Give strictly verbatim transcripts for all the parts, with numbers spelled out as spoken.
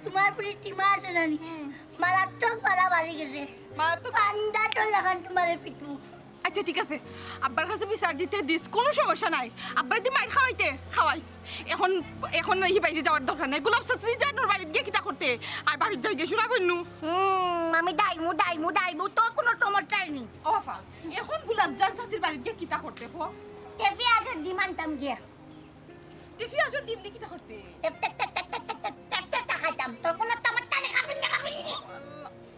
তোমার পুরি টিমা আছে জানি, মারাত্মক বাড়া বাড়ি গেছে। মারাত্মক। পান্ডা তো লাগান তোমারে পিটু। আচ্ছা, ঠিক আছে, আব্বার কাছে বিচার দিতে দিস, কোনো সমস্যা নাই। আব্বায় দি মাইর খাওয়াইতে খাওয়াইস। এখন, এখন হি বাইরে যাওয়ার দরকার নাই। গোলাপ চাচি জানোর বাড়িত গিয়া কিতা করতে? আর বাড়িত যাই গিয়া শুনা কইনু। হুম, আমি ডাইমু, ডাইমু, ডাইমু, তো কোনো সমস্যাই নেই। ও বাবা, এখন গোলাপ জান চাচির বাড়িত গিয়া কিতা করতে কো? টেফি আগে ডিম আনতাম গিয়া। টেফি আসল ডিম দি কিতা করতে? টেপ, টেপ, টেপ, টেপ, টেপ, টেপ, টেপ, টেপ, টেপ, খাইতাম। তোর কোনো তো আমার টানে খাবিনি, খাবিনি।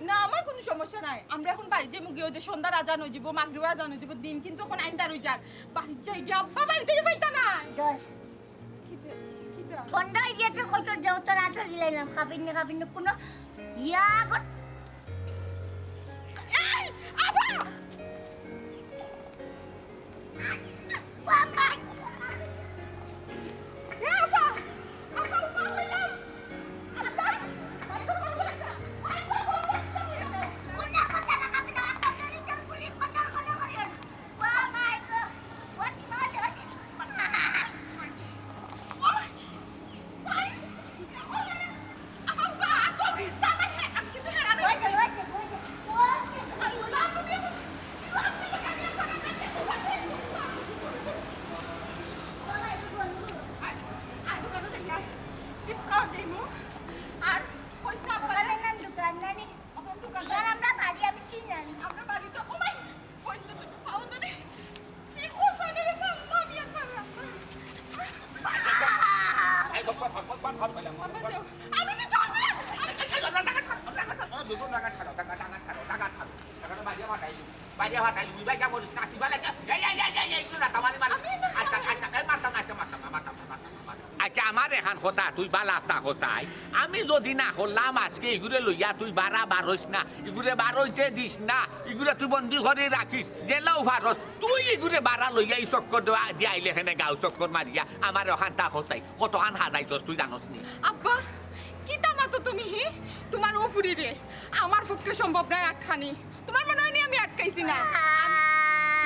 না, আমার কোনো সমস্যা নাই। আমরা এখন বাড়ি যাইমু গিয়া, ওই যে সন্ধ্যার আজান হয়ে যাবো, মাগরিবের আজান হয়ে যাবো, দিন কিন্তু এখন আইন্দার হয়ে যার। বাড়িত যাই গিয়া, আব্বা বাড়িতেই পাইতা না। দশ। কিতা? কিতা? ঠান্ডা হয়ে গিয়েছে, কত দেও তোর আতো দিলাইলাম, খাবিনি, খাবিনি, কোনো ইয়া কর- এই, আব্বা! আচ্ছা, আমার এখান কথা, তুই বালা তা কথায়। আমি যদি না করলাম আজকে ইগুরে লইয়া তুই বারা বারইস না, ইগুরে বারইতে দিস না, ইগুরে তুই বন্দি করি রাখিস, জেলাও ফারস, তুই ইগুরে বারা লইয়া ই চক্কর দেওয়া, দিয়া আইলে এখানে গাঁও চক্কর মারিয়া, আমার ওখান তা খোঁচাই, কতখান হাজাইছস তুই জানোস নি? আব্বা, কিতা মাতো তুমি হি? তোমার ও ফুরি রে, আমার পক্ষে সম্ভব নায় আটকানি। তোমার মনে হয় নি আমি আটকাইছি না?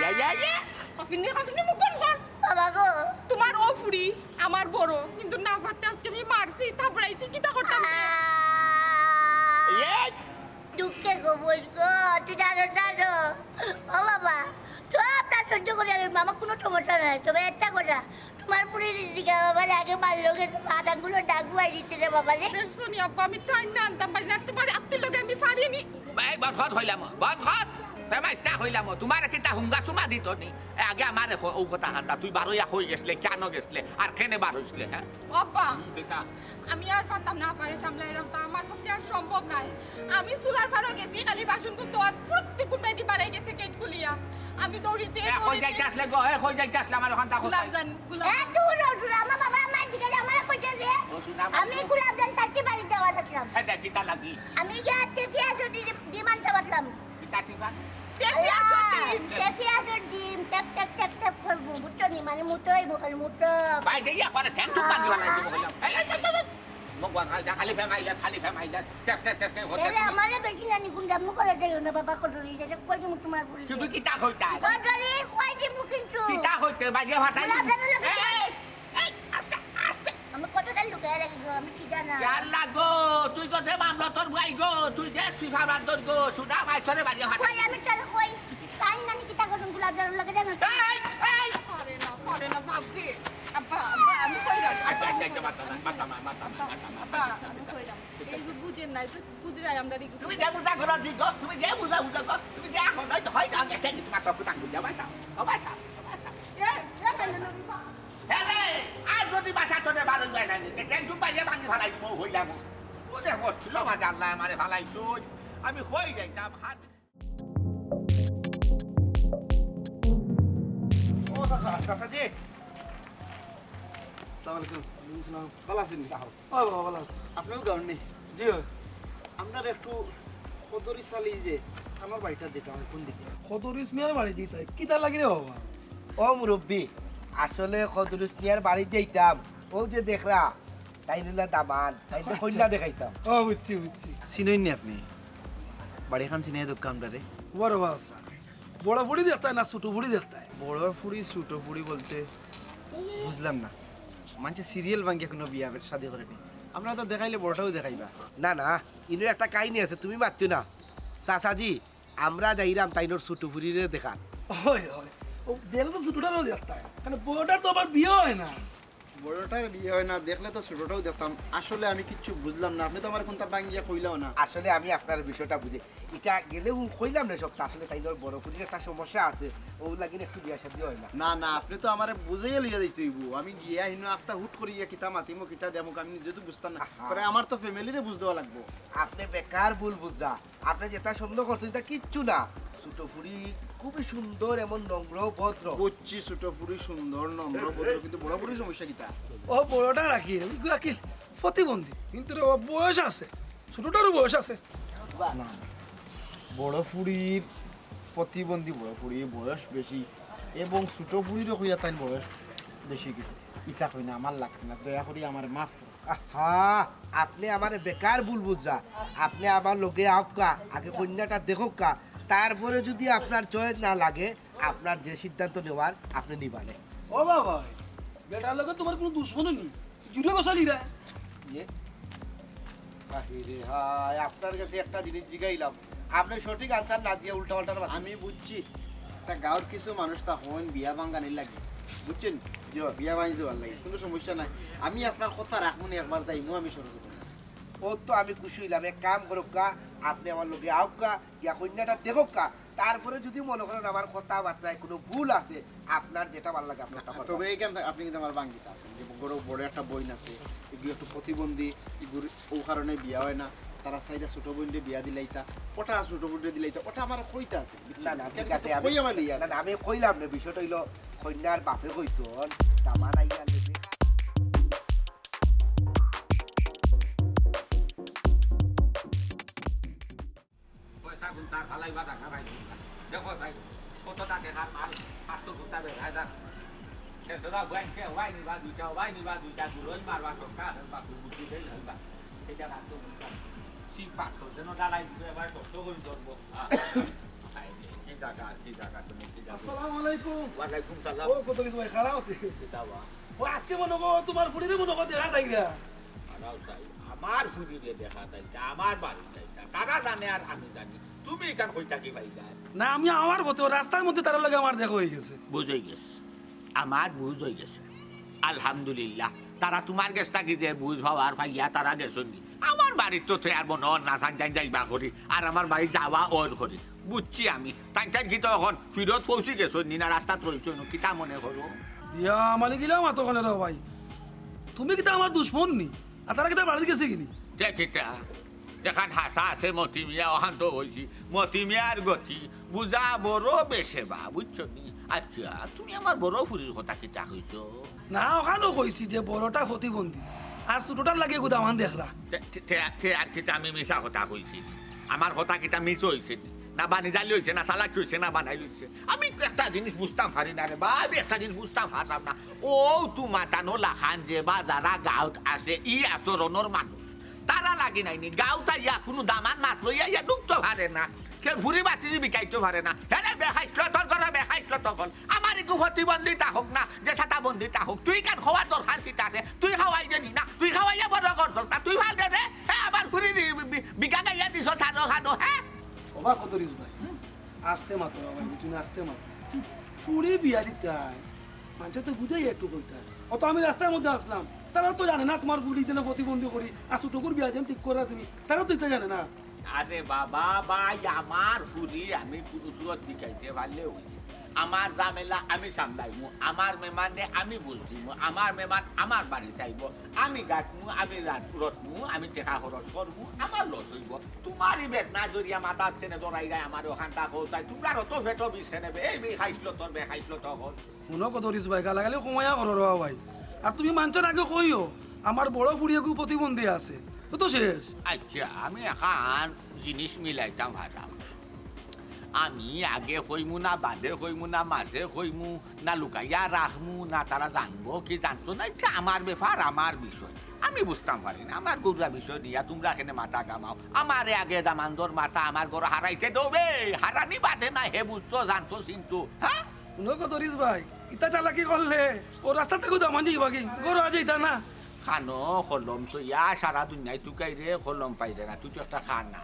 ইয়া, ইয়া, ইয়া। কাফিনি, কাফিনি মুখ বন্ধ কর। বাবা গো। তোমার ও ফুরি আমার বড়, কিন্তু না পারতে আজকে আমি মারছি, থাপড়াইছি, কিতা করতাম? এই! দুঃখে গো বোন গো, তুই জানো, জানো। ও বাবা, তো আপনার সহ্য করি আমি, মামা কোনো সমস্যা নাই। তবে একটা কথা, তোমার পুরি দিদিকে বাবার আগে মারলো কেন? পা ডাঙ্গুলো ডাঙ্গু আই দিতে রে বাবা রে। দেখছো নি আব্বা, আমি টাইম না আনতাম পারি না, তোমার আত্মীয় লগে আমি পারিনি। এই বন্ধ কর কইলাম, বন্ধ কর। তে মাইটা কইলাম, তোমার কিতা হুঙ্গা চুমা দিত নি? এ, আগে আমার এখন ও কথা হান্তা, তুই বারইয়া কই গেছলে, কেন গেছলে, আর কেনে বার হইছলে, হ্যাঁ? ও আব্বা, হুম, বেটা। আমি আর পারতাম না, পারে সামলাই রাখতাম, আমার পক্ষে আর সম্ভব নাই। আমি চুলার পারো গেছি, খালি বাসন করতে আর ফুরুত্তি কুন্ডাই দি বাড়াই গেছে গেট খুলিয়া। আমি দৌড়িতে, এ, কই দৌড়িতে যাইতে আসলে গো, এ, কই যাইতে আসলে আমার ওখান থাকো। গোলাপ জান, গোলাপ এ, দূর, দূর, আমার বাবা আমার দিকে আমার কইতে রে। ও, শোনা, আমি গোলাপ জান তার কি বাড়ি যাওয়া থাকলাম। এটা কিতা লাগি? আমি গিয়া টেফি আসো দি-, ডিম আনতে পারলাম। কিতা টিফা? টেফি আসো ডিম। টেফি আসো ডিম, টেপ, টেপ, টেপ, টেপ করবো, বুঝছো নি? মানে মুতই, মুখের মুতক। ভাই, দেখি একবারে ঠ্যাং টুক বান্ধি বানাই দিব কইলাম। এই, এই, এই, এই, এই। মুখ বান্ধা, যা, খালি ফেমাই যাস, খালি ফেমাই যাস। টেপ, টেপ, টেপ, টেপ, এরে, টেপ। আমারে বেশি নানি গুন্ডা মুখ করে দেয় না বাবা, কটুরি, যেটা কই দিমু তোমার পুরি। তুমি কিতা কইতা? কটুরি, কই দিমু কিন্তু। কিতা কইতে, বাজিয়া ফাটাই। গোলাপ জানু লাগে এই, এই, এই, আস্তে, আস্তে। আমি কতটা লুকায় রাখি গো, আমি ঠিক না। ইয়া আল্লাহ গো, তুই তো যে মামলা তোর ভাই গো, তুই যে সিফা বান্দর গো, সুদা ভাই তোরে বাজিয়া ফাটাই। কই আমি তোর কই? তাই নানি কিতা করুন গোলাপ জানু লাগে জানো? এই, এই। করে না, করে না, বাপ রে। আব্বা, আব্বা, আমি কই রাখি? আচ্ছা, আচ্ছা, আচ্ছা, মাথা না, মাথা না, মাথা না, মাথা না, আব্বা, মাথা না। আমি কই রাখি? এই যে বুঝেন না, এই যে বুঝরাই আমরা রিগু। তুমি যে বুঝা ঘোরা দিগো, তুমি যে বুঝা বুঝা গো, তুমি যে এখন হয়তো হয় না, আমি একটা কিন্তু মাত্র ফুটান বুঝা, বাসা, ও বাসা, ও বাসা। এ, এ, ভাই, না, না, না। হে রে, আর যদি বাসা তোরে বারো যায় না, তে ট্রেন টুক বাইরে ভাঙি ফালাই দিব, হইলাম। ও যে বসছিল, মাঝে আল্লাহ আমারে ফালাই তুই, আমি হই যাইতাম, হাত ও চাচা, চাচা জি। আসসালামু আলাইকুম। ওয়ালাইকুম আসসালাম। ভালা আছেন নি? ও বাবা, ভালা আছি। আপনিও গাউন নি? জি অয়। আপনার একটু খদরিস আলী যে থানার বাড়িটা দিতাম, কোন দিকে? খদরিস মিয়ার বাড়ি দিতাই? কিতা লাগি রে বাবা? ও মুরব্বি, আসলে খদরিস মিয়ার বাড়ি দিতাম, ও যে দেখরা, তাইন অইলা দামান, তাইন তো আচ্ছা। কইন্যা দেখাইতাম। ও, বুঝছি, বুঝছি। চিনইন নি আপনি? বাড়িখান চিনাই দোক্কা আমরারে। বড় বাবা স্যার, বড় ফুড়ি দেখতায় না ছোট ফুড়ি দেখতায়? বড় ফুড়ি, ছোট ফুড়ি বলতে বুঝলাম না। মানষে সিরিয়াল ভাঙ্গিয়া কোনো বিয়া শাদি করে নি। আমরা তো দেখাইলে বড়টাও দেখাইবা। না, না, ইনো একটা কাহিনী আছে, তুমি মাতিও না। চাচাজি, আমরা যাইরাম তাইনর ছোট ফুরিরে দেখাত। অয়, অয়। ও, দেখলে তো ছোটটারও দেখতাম। কারণ বড়টার তো আবার বিয়া অয় না। বড়টার বিয়া অয় না, দেখলে তো ছোটটাও দেখতাম। আসলে আমি কিচ্ছু বুঝলাম না, আপনে তো আমারে কুন্তা ভাঙ্গিয়া কইলাও না। আসলে আমি আপনার বিষয়টা বুঝি। ইটা গেলেউ কইলাম না সবতা, আসলে তাইনর বড় ফুরির একটা সমস্যা আছে, অউ লাগিন একটু বিয়া শাদি অয় না। না, না, আপনে তো আমারে বুঝাইয়া লইয়া যাইতে অইবো। আমি গিয়া হিনো আখতা হুট করি গিয়া কিতা মাতিমু, কিতা দেমু, আমি নিজে তো বুঝতাম না। আহা। পরে আমার তো family রে বুঝ দেওয়া লাগবো। আপনে বেকার ভুল বুঝরা। আপনে যেটা সন্দেহ করছেন, ইটা কিচ্ছু না। ছোট ফুরি খুবই সুন্দর, এমন নম্র, ভদ্র। বুঝছি, ছোট ফুরি সুন্দর, নম্র, ভদ্র, কিন্তু বড় ফুরির সমস্যা কিতা? ও বড়টা রাখি, রাখি প্রতিবন্ধী, কিন্তু রে, ও বয়স আছে, ছোটটারও বয়স আছে। না, বড় ফুরির প্রতিবন্ধী, বড় ফুরির বয়স বেশি, এবং ছোট ফুরিরও কইয়া তাইন বয়স বেশি কিছু। ইতা কই না, আমার লাগতো না, দয়া করি আমারে মাফ করো। আহা, আপনে আমারে বেকার ভুল বুঝরা। আপনে আমার লগে আউক্কা, আগে কইন্যাটা দেখউক্কা, তারপরে যুদি আপনার choice না লাগে, আপনার যে সিদ্ধান্ত নেওয়ার আপনে নিবা নে। ও বাবা, বেটার লগে তুমার কুনু দুশমনি নি, জুরে গছালিরায়। ইয়ে? হায় রে হায়, আপনার গেছে একটা জিনিস জিগাইলাম, আপনে সঠিক answer না দিয়া উল্টা পাল্টা মাত-। আমি বুঝছি, তা গাঁওর কিছু মানুষ তা হন বিয়া ভাঙ্গানির লাগি, বুঝছেন? জি। বিয়া ভাঙি দেওয়ার লাগি, কুনু সমস্যা নাই। আমি আপনার কথা রাখমু নি, একবার যাইমু আমি সরজমিনে। ও তো আমি খুশি অইলাম, এক কাম করউক্কা, আপনে আমার লগে আউক্কা, গিয়া কইন্যাটা দেখউক্কা, তারপরে যুদি মনে করেন আমার কথাবার্তায় কুনু ভুল আছে, আপনার যেটা ভালা লাগে আপনে ওটা করবা। তবে এইখান আপনে কিন্তু আমার ভাঙ্গিতা আছেন, যে বড়, বড় একটা বইন আছে, এগু একটু প্রতিবন্ধী, এগুর অউ কারণে বিয়া অয় না, তারা চাইরা ছোট বইনরে বিয়া দিলাইতা, ওটা ছোট বইনরে দিলাইতা, ওটা আমার কইতা আছে, বুঝছেন? না, না, ঠিক আছে, আমি কই আমার লইয়া না, না, আমি কইলাম না, বিষয়টা অইলো কইন্যার বাপে কইছইন, দামান আইয়া নেবে। পয়সা গুনতার ফালাইবা টাকা ভাই। দেখো ভাই, কতটা টেকার মাল, আটশো ফুটা বেড়ায় যার। খেসরা ভাই, কে ভাই নিবা দুইটা, ভাই নিবা দুইটা, দুরই মারবা সবটা, হেলবা, খুব বুদ্ধি দেই হেলবা। এটা রাখতো বুঝতাম। সি পাঁচশো যেন দাঁড়াই দিবে, এবার শক্ত করে ধরবো। আহ, কি জায়গা, কি জায়গা, তুমি কি জায়গা? আসসালামু আলাইকুম। ওয়ালাইকুম সালাম। ও, কত কিছু ভাই, খারাপ হতে। কিতা বা? ও, আজকে মনে করো, তোমার ফুরিরে মনে করো দেখা যাইরা। তারাও চাই, আমার ফুরিরে দেখা চাইতা, আমার বাড়ি চাইতা, তারা জানে আর আমি জানি। তুমি ইখান কই থাকি পাইলা? না, আমি আমার পথে, ও রাস্তার মধ্যে তারার লগে আমার দেখা অইগেছে। বুঝ অইগেছে, আমার বুঝ অইগেছে। আলহামদুলিল্লাহ, তারা তুমার গেছ থাকি যে বুঝ পাওয়ার পাইয়া তারা গেছইন নি। আমার বাড়িত তো তে আর মনো অর না, তাইন তাইন যাইবা করি, আর আমার বাড়ি যাওয়া অর করি। বুঝছি আমি, তাইন তাইন কিতা অখন ফিরত পৌঁছি গেছইন নি না রাস্তাত রইছইন, কিতা মনে করো? ইয়া, মালিক ইলা মাতো কেনে রে ভাই? তুমি কিতা আমার দুশমন নি? আর তারা কিতা বাড়িত গেছে গি নি? তে কিতা? যেখান হাছা আছে মতি মিয়া, অখান তো অইছি। মতি মিয়ার গতি বুঝা বড় বেশে বা, বুঝছো নি? আচ্ছা, তুমি আমার বড় ফুরির কথা কিতা কইছো? না, অখানও কইছি যে বড়টা প্রতিবন্ধী, আর ছোটটার লাগি গুদামান দেখরা। তে, তে, তে, তে আর কিতা আমি মিছা কথা কইছি নি? আমার কথা কিতা মিছা অইছে নি? না বানিজালি অইছে, না চালাকি অইছে, না বানাইল অইছে। আমি একটা জিনিস বুঝতাম পারি না রে বা, আমি একটা জিনিস বুঝতাম পারলাম না। ও তুমাতানো লাখান যে বা যারা গাঁওত আছে, ই আচরণর মানুষ, তারা লাগি নাইনি। গাঁওত আইয়া কুনু দামান মাত লইয়া আইয়া ঢুকতো পারে না। কেউ ফুরি বাতি দি বিকাইতো পারে না। হেরে বেখাইছলতর ঘরে বেখাইছলতর ঘর। আমার একটু প্রতিবন্ধিতা হোক না, যে সাতা বন্ধিতা হোক। তুই কেন খাওয়ার দরকার কিতা রে? তুই খাওয়াই দে নি না। তুই খাওয়াইয়া বড় কর দরকার। তুই ফাল দে রে। হে, আমার ফুরি দি বি-, বি-, বিকা গাইয়া দিছ সানো খানো, হে? ওবা কত রিস ভাই, হুম? আস্তে মাতো বাবা, তুমি আস্তে মাতো। ফুরি বিয়া দিতায়, মানষে তো বুঝাই একটু কইতা। অত আমি রাস্তার মধ্যে আসলাম, তারা তো জানে না তোমার ফুরি দিনে প্রতিবন্ধী করি, আর ছোটকুর বিয়া যেন ঠিক করা তুমি, তারা তো এটা জানে না। আরে বাবা, ভাই, আমার ফুরি আমি কুনু সুরত বিকাইতে পারলে অইছে। আমার ঝামেলা আমি সামলাইমু, আমার মেমানরে আমি বুঝ দিমু, আমার মেমান আমার বাড়িত আইবো, আমি গাটমু, আমি রাত-, রটমু, আমি টেকা খরচ করমু, আমার লস অইবো। তুমার ই বেদনা ধরিয়া মাথাত কেনে ধরাইরায় আমারে অখানতা কও চাই, তুমরার অত পেটো বিষ কেনে বে, এই বেখাইছলতর বেখাইছলতর ঘর। হুনো কত রিস ভাই, গালাগালি কমাইয়া করো রে ভাই। আর তুমি মানষর আগে কইও, আমার বড় ফুরি এগু প্রতিবন্ধী আছে। তো, তো শেষ। আচ্ছা, আমি এখান জিনিস মিলাইতাম পারতাম। আমি আগে কইমু না বাদে কইমু না মাঝে কইমু না লুকাইয়া রাখমু না তারা জানবো কি জানতো না, এটা আমার ব্যাপার, আমার বিষয়। আমি বুঝতাম পারি না, আমার গৌরা বিষয় নিয়া তুমরা কেনে মাথা ঘামাও। আমারে আগে দামান্দর মাথা আমার ঘর হারাইতে দেও বে, হারানি বাদে না হে বুঝতো, জানতো, চিনতো, হ্যাঁ? হুনো কত রিস ভাই, ইতা চালাকি করলে ও রাস্তা থাকি দামান যাইবা কি? ঘর আর যাইতা না। খানো কলম তো ইয়া সারা দুনিয়ায় তুকাইরে কলম পাইরে না, তুই তো একটা খানা।